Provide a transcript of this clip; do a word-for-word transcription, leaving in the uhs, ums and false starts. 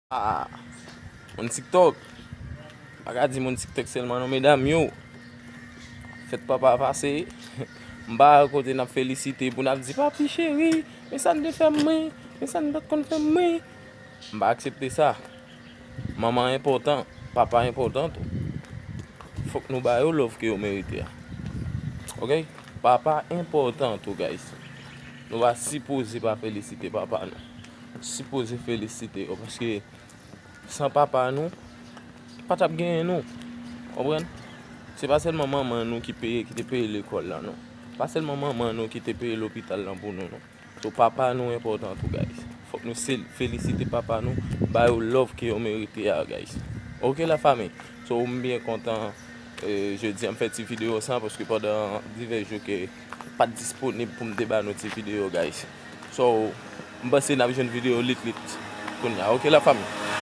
Ah, moun TikTok. Pa ka di moun TikTok sèlman non, medam yo. Fèt papa pase. M pa wè kote n ap felisite pou n ap di papi cheri, men sa n te fè mwen, men sa n pa t konn fè mwen. M pa aksepte sa. Manman enpòtan, papa enpòtan tou. Fòk nou ba yo love ke yo merite a. Ok? Papa enpòtan tou, guys. Nou pa sipoze pa felisite papa nou. Sipoze felisite yo, paske san papa nou, pa t ap genyen nou. Konprann? Se pa sèlman manman nou ki peye, ki te peye lekòl la, non. Pa sèlman manman nou ki te peye lopital lan pou nou, non. So, papa nou enpòtan tou, guys. Fòk nou se- felisite papa nou, ba yo love ke yo merite a, guys. Ok, la famille. So, m byen kontan, eh, jodi a m fè ti videyo sa, paske pandan divès jou ke pa t disponib pou m te ba nou ti videyo, guys. So, m panse n ap jwenn videyo lit lit kounye a. Ok, la famille.